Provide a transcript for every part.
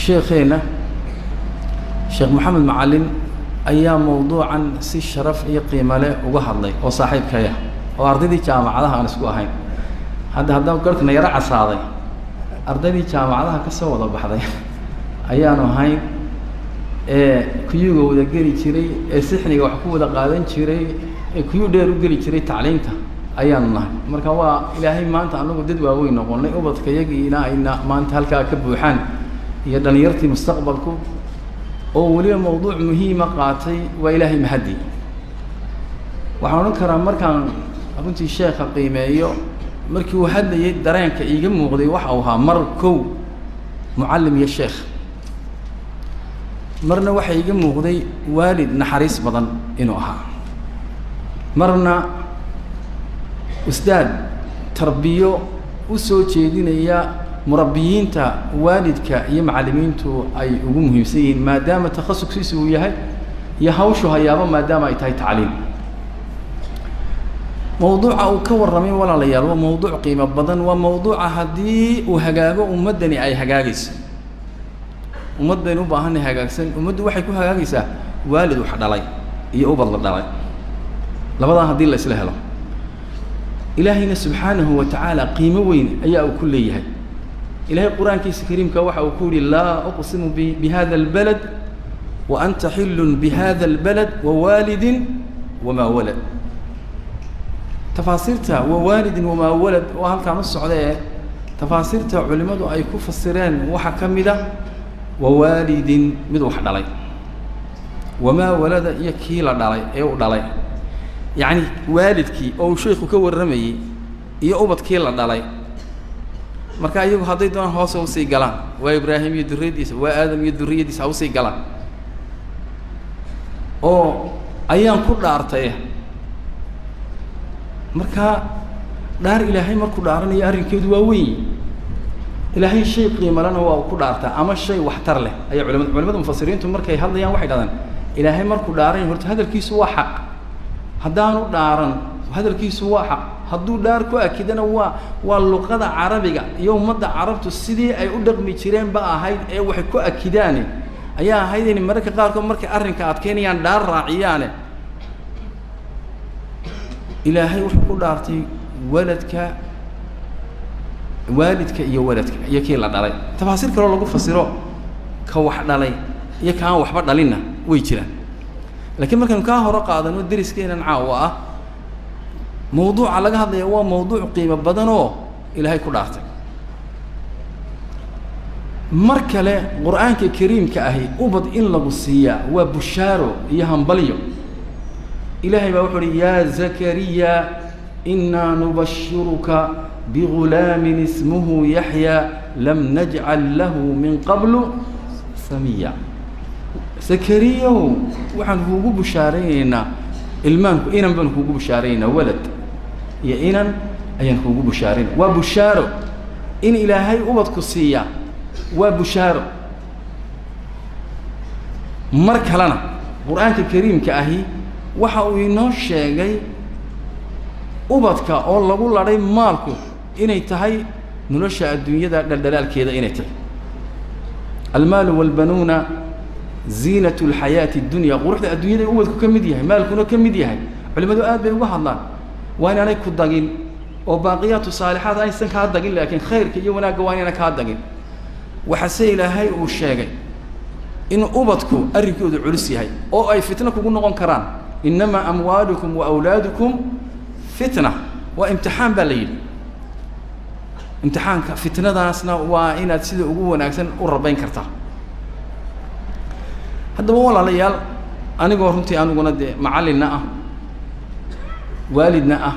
Sheekheenna Sheekh Maxamed Macalin ayaa mawduucan si sharaf iyo qiimo leh uga hadlay, oo saaxiibkaya oo ardaydii jaamacadaha aan isku ahayn. Hadda haddaan garhkana yaro casaaday, ardaydii jaamacadaha ka soo wada baxday ayaanu ahayn, ee kuyuga wada geli jiray, ee sixniga wax ku wada qaadan jiray, ee kuyu dheer u geli jiray tacliinta ayaanu nahay. Marka waa Ilaahay maanta anagu dad waaweyn noqonnay, ubadka yagiina ayna maanta halkaa ka buuxaan iyo dhalinyartii mustaqbalku, oo weliba mawduuc muhiima qaatay, waa Ilaahay mahaddi. Waxaan odhan karaa, markaan runtii sheekha qiimeeyo, markii uu hadlayay dareenka iiga muuqday waxa uu ahaa mar kow mucallim iyo sheekh, marna waxaa iiga muuqday waalid naxariis badan inuu ahaa, marna ustaad tarbiyo u soo jeedinaya murabbiyiinta waalidka iyo macallimiintu ay ugu muhiimsan yihiin, maadaama takhasuskiisu uu yahay iyo hawshu hayaabo, maadaama ay tahay tacliim. Mawduuca uu ka warramay, walaalayaal, waa mawduuc qiimo badan, waa mawduuca haddii uu hagaago ummaddani ay hagaagayso. Ummad baynu u baahanay hagaagsan. Ummaddu waxay ku hagaagaysaa waalid wax dhalay iyo ubad la dhalay, labadaa haddii la isla helo. Ilaahayna subxaanahu wa tacaala qiimo weyn ayaa uu ku leeyahay. Ilahay qur-aankiisa kariimka waxa uu ku yihi: "Laa uqsimu bihada albalad wa anta xillun bihada albalad wawaalidin wamaa walad." Tafaasiirta "wawaalidin wamaa walad" oo halkaan u socda ee tafaasiirta culimmadu ay ku fasireen waxaa ka mid a wawaalidin mid wax dhalay, wamaa walada iyo kii la dhalay ee u dhalay, yacni waalidkii oo uu sheikhu ka warramayey iyo ubadkii la dhalay. Marka iyagu hadday doonaan hoose usii galaan, waa Ibraahim iyo duriyaddiisa, waa Aadam iyo duriyaddiisa, ha usii galaan oo ayaan ku dhaartay. Marka dhaar Ilaahay markuu dhaaranayo arrinkeedu waa weyn. Ilaahay shay qiimalena waa uu ku dhaartaa ama shay waxtar leh ayaa culimada mufasiriintu markay hadlayaan waxay dhahdaan: Ilaahay markuu dhaaranayo horta hadalkiisu waa xaq, haddaanu dhaaran hadalkiisu waa xaq, hadduu dhaar ku akidana waa luqada Carabiga iyo ummadda Carabtu sidii ay u dhaqmi jireen ba ahayd ee waxay ku akidaane ayaa ahayd inay mararka qaarkood markay arrinka adkeynayaan dhaar raaciyaane. Ilaahay wuxuu ku dhaartay waladka, waalidka iyo waladka iyo kii la dhalay. Tafaasiir kaloo lagu fasiro ka wax dhalay iyo ka aan waxba dhalinna way jiraan, laakiin markaynu kaa hore qaadano deriskeenan caawa ah, mawduuca laga hadlaya waa mawduuc qiimo badan oo Ilaahay ku dhaartay. Mar kale Qur-aanka kariimka ahi ubad in lagu siiyaa waa bushaaro iyo hambalyo. Ilaahay baa wuxu uhi: "Yaa Zakariya, inaa nubashiruka bigulaamin ismuhu Yaxya, lam najcal lahu min qablu samiya." Zakariyow, waxaan kuugu bushaaraynaynaa ilmaanku, inan baan kuugu bushaaraynaynaa, walad iyo inan ayaan kuugu bushaaraynaa. Waa bushaaro in Ilaahay ubadku siiyaa, waa bushaaro. Mar kalena Qur-aanka kariimka ahi waxa uu inoo sheegay ubadka oo lagu ladhay maalku inay tahay nolosha adduunyada dhaldhalaalkeeda inay tahay. "Almaalu waalbanuuna ziinatu alxayaati addunya." Quruxda adduunyada ubadku ka mid yahay, maalkuna ka mid yahay. Culimadu aad bay uga hadlaan. Waa inaanay ku dagin oo baaqiyaatu saalixaad aysan kaa dagin, laakiin khayrka iyo wanaagga waa inayna kaa dagin. Waxaase Ilaahay uu sheegay in ubadku arrinkoodu culus yahay oo ay fitno kugu noqon karaan. "Innamaa amwaalukum wa awlaadukum fitna." Waa imtixaan baa la yidhi. Imtixaanka fitnadaasna waa inaad sida ugu wanaagsan u rabayn kartaa. Haddaba walaalayaal, anigoo runtii aniguna dee macallinna ah, waalidna ah,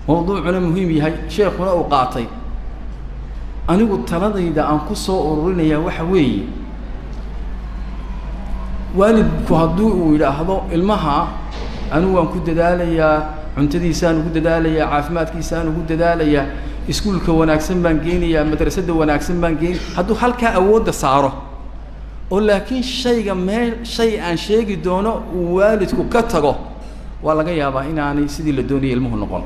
mawduucuna muhiim yahay, sheekuna uu qaatay, anigu taladayda aan ku soo ururinayaa waxa weeye: waalidku haddii uu yidhaahdo ilmaha anigu waan ku dadaalayaa, cuntadiisaan ugu dadaalayaa, caafimaadkiisaan ugu dadaalayaa, iskuulka wanaagsan baan geynayaa, madrasadda wanaagsan baan geyn, hadduu halkaa awoodda saaro oo laakiin shayga meel shay aan sheegi doono uu waalidku ka tago, waa laga yaabaa inaanay sidii la doonayay ilmuhu noqon.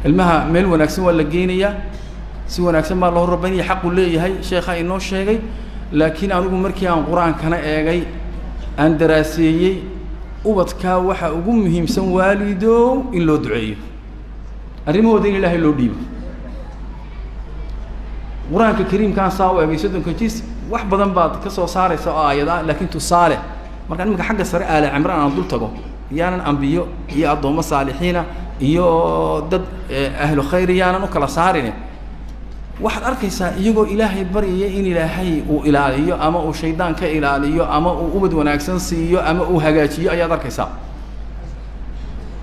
Ilmaha meel wanaagsan waa la geynayaa. Si wanaagsan baa loo rabaynaya, xaqu leeyahay sheekha inoo sheegay. Laakiin anigu markii aan qur-aankana eegay, aan daraaseeyey, ubadkaa waxa ugu muhiimsan waalidow in loo duceeyo, arrimahooda in ilaahay loo dhiibo. Qur-aanka kariimkaan saa u eegay 30ka jis, wax badan baad ka soo saaraysa oo aayad ah. Laakiin tusaale, markaan iminka xagga sare Aale Cimraan aan dul tago, yaanan ambiyo iyo addoommo saalixiina iyo dad ahlu khayr yaanan u kala saarin, waxaad arkaysaa iyagoo ilaahay baryaya in ilaahay uu ilaaliyo, ama uu shaydaan ka ilaaliyo, ama uu ubad wanaagsan siiyo, ama uu hagaajiyo ayaad arkaysaa.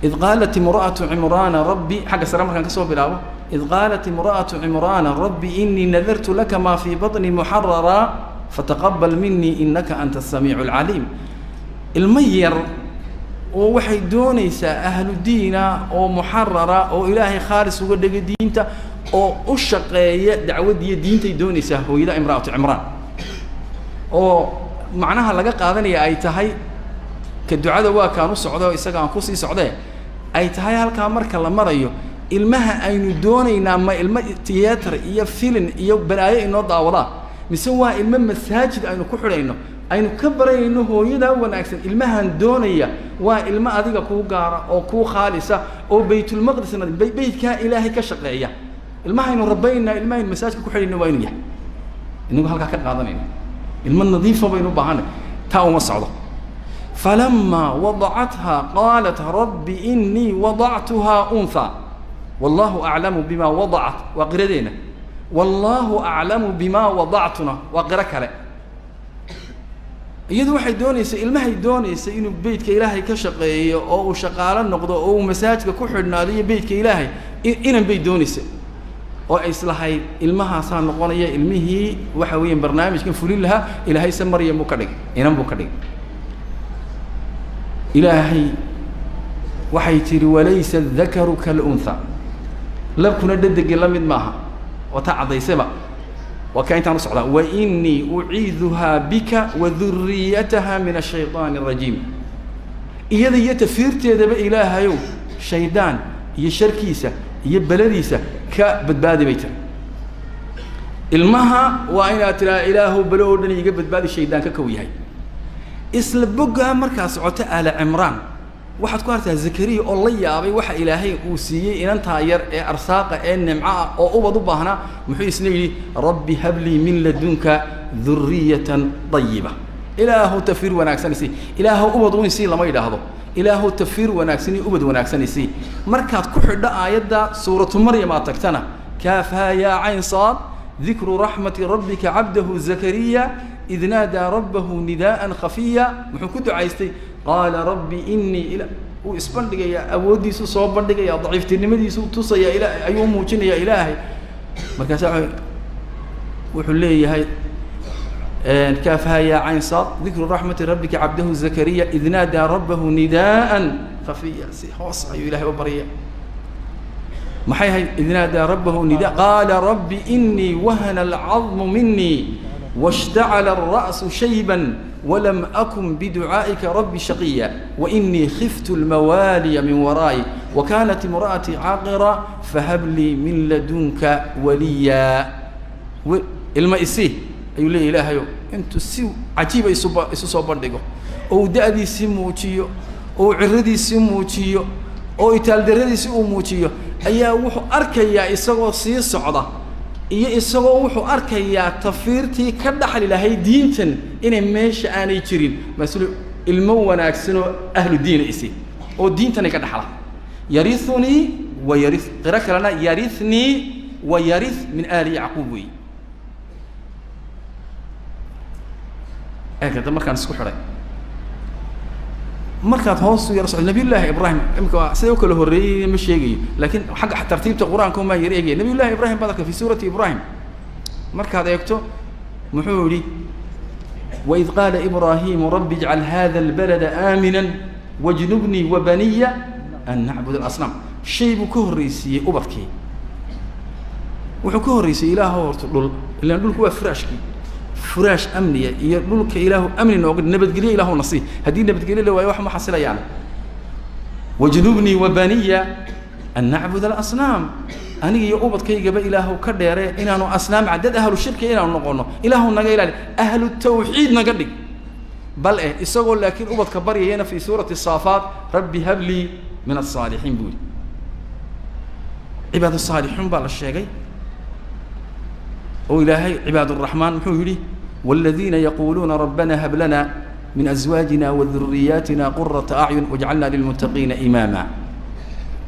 Id qaalat imra'atu Cimraana rabbi, xagga sare markaan kasoo bilaabo, id qaalat imra'atu Cimraana rabbi inii nadartu laka maa fii baطni muxarara fataqabal minii inaka anta asamiicu alcaliim. Ilmo yar oo waxay doonaysaa ahlu diina oo muxarara oo ilaahay khaalis uga dhigay diinta oo u shaqeeya dacwadiiyo diintay doonaysaa hooyada imra'atu Cimraan, oo macnaha laga qaadanaya ay tahay ka ducada waa kaan u socdo, isaga aan kusii socdee, ay tahay halkaa marka la marayo ilmaha aynu doonaynaa ma ilmo tiyaatar iyo filin iyo balaayo inoo daawadaa, mise waa ilmo masaajid aynu ku xidhayno, aynu ka baranayno hooyadaa wanaagsan? Ilmahan doonaya waa ilmo adiga kuu gaara oo kuu khaalisa oo baytulmaqdisna beytkaa ilaahay ka shaqeeya. Ilmahaynu rabaynaa, ilmahaynu masaajidka ku xidhayno waa inuu yahay inagu halkaa ka qaadanayna ilmo nadiifa baynu u baahanay. Taa uma socdo. Falamaa wadacathaa qaalat rabbi inii wadactuhaa unthaa wallahu aclamu bima wadacat, waa qiradeena. Wallahu aclamu bima wadactuna waa qiro kale. Iyadu waxay doonaysay ilmahay doonaysay inuu beytka ilaahay ka shaqeeyo oo uu shaqaalo noqdo oo uu masaajidka ku xidhnaado iyo beytka ilaahay, inan bay doonaysay oo ay islahayd ilmahaasaa noqonaya ilmihii waxa weeyaan barnaamijkan fulin lahaa. Ilaahay se Maryam buu ka dhigay, inan buu ka dhigay. Ilaahay waxay tihi walaysa adakaru kaluntha, labkuna dhedegii la mid maaha, oo taa caddaysayba. Waa kaa intaan u socdaa. Wainii uciiduhaa bika wa duriyataha min ashayطaani arajiim. Iyada iyo tafiirteedaba ilaahayow shaydaan iyo sharkiisa iyo beladiisa ka badbaadi bay tiri. Ilmaha waa inaad tidhaha ilaahow belo oo dhan iiga badbaadi, shaydaan ka kow yahay. Isla boggaa markaa socoto Aala Cimraan waxaad ku artaa Zakariya oo la yaabay waxa ilaahay uu siiyey inantaa yar ee arsaaqa ee nimco ah oo ubad u baahnaa. Muxuu isna yidhi? Rabbi hablii min ladunka duriyatan dayiba, ilaahow tafiir wanaagsan isii. Ilaahow ubad un isii lama yidhaahdo, ilaahow tafiir wanaagsan iyo ubad wanaagsan isii. Markaad ku xidho aayadda suuratu Maryam aad tagtana, kaafhaa yaa cayn saad, dikru raxmati rabbika cabdahu Zakariya id naadaa rabbahu nidaa'an khafiya. Muxuu ku ducaystay? Qaala rabbi inii ila, uu isbandhigayaa, awooddiisu soo bandhigaya, daciiftinimadiisu tusaya, ila ayuu muujinayaa ilaahay. Markaasa wuxuu leeyahay kaafhaa yaa cayn saad dikru raxmati rabbika cabdahu Zakariya id naadaa rabbahu nidaa'an khafiya. Si hoos ayuu ilahay u baryaya. Maxay ahayd? Id naadaa rabbahu nida qaala rabbi inii wahana alcadmu minii washtacala alra'su shayban walam akun biducaa'ika rabbi shaqiya wainii khiftu almawaaliya min waraa'i wakanat imra'atii caaqira fahab lii min ladunka waliya, ilma isii ayuu leeya ilaahayo. Intuu si cajiiba isu soo bandhigo oo uu da'diisii muujiyo oo uu ciradiisii muujiyo oo itaaldarradiisii uu muujiyo, ayaa wuxuu arkayaa isagoo sii socda iyo isagoo wuxuu arkayaa tafiirtii ka dhaxli lahayd diintan inay meesha aanay jirin. Maslu ilmo wanaagsanoo ahlu diina isi oo diintanay ka dhaxla. Yariunii wa yari, qiro kalena yarinii wa yari min aali Yacquub wey. Eegada markaan isku xidhay, markaad hoos u yar socdo Nabiyullaahi Ibraahim, imika siday u kala horreeyey ma sheegayo, laakiin xagga tartiibta qur-aanka umaan yar eegaya. Nabiyullahi Ibraahim baad arka fi suurati Ibraahim markaad eegto, muxuu yihi? Waid qaala Ibraahimu rabbi ijcal hada albalada aamina wajnubnii wabaniya an nacbud alasnaam. Shay buu ka horreysiiyey ubadkii, wuxuu ka horreysiyey ilaahu horta dhul, ilaan dhulku waa furaashkii, furaash amniya iyo dhulka ilaahu amni nooga, nabadgelyo ilaahu nasiih. Haddii nabadgelyo la waayo wax ma xasilayaan. Wajnubnii wabaniya an nacbud alasnaam. Aniga iyo ubadkaygaba Ilaahu ka dheeree inaanu asnaam dad ahlu shirkiga inaanu noqono, Ilaahu naga ilaali, ahlu tawxiid naga dhig. Bal eh isagoo laakiin ubadka baryayana fii suurati Saafaat, rabbi hablii min asaalixiin buu yihi. Cibaad saalixuun baa la sheegay oo Ilaahay cibaad uraxmaan muxuu yidhi? Waladiina yaquuluuna rabbana hab lana min azwaajina waduriyaatina qurata acyun wajcalna lilmuttaqiina imaama.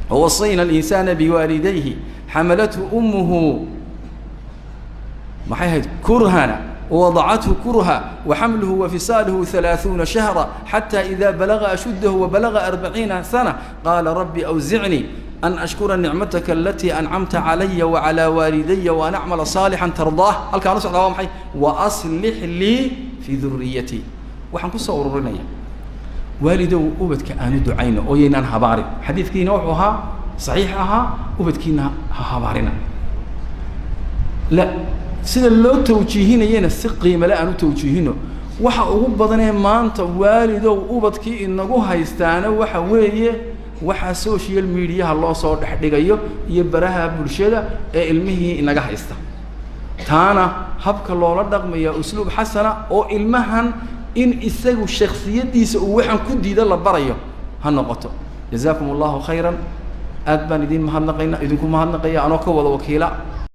Wawasayna alinsana biwaalidayhi xamalathu ummuhu, maxay ahayd, kurhana ووضعته كرها وحمله وفصاله 30 شهرا حتى إذا بلغ أشده وبلغ 40 سنة قال رب أوزعني أن أشكر نعمتك التي أنعمت علي وعلى والدي وأن أعمل صالحا ترضاه. هل كان نصع وأصلح لي في ذريتي. Waxaan kusoo ururinaya, waalidow, ubadka aanu ducayno oo yaynaan habaarin. Xadiidkiina wuxuu ahaa saxiix ahaa, ubadkiina ha habaarina. La sida loo tawjiihinayana si qiimale aan u tawjiihino. Waxa ugu badanee maanta, waalidow, ubadkii inagu haystaana waxa weeye waxaa social mediaha loo soo dhex dhigayo iyo baraha bulshada ee ilmihii inaga haysta. Taana habka loola dhaqmaya usluub xasana oo ilmahan in isagu shaksiyaddiisa uu waxaan ku diida la barayo ha noqoto. Jazaakum Allahu khayran. Aad baan idin mahadnaqayna, idinku mahadnaqaya anoo ka wada wakiila.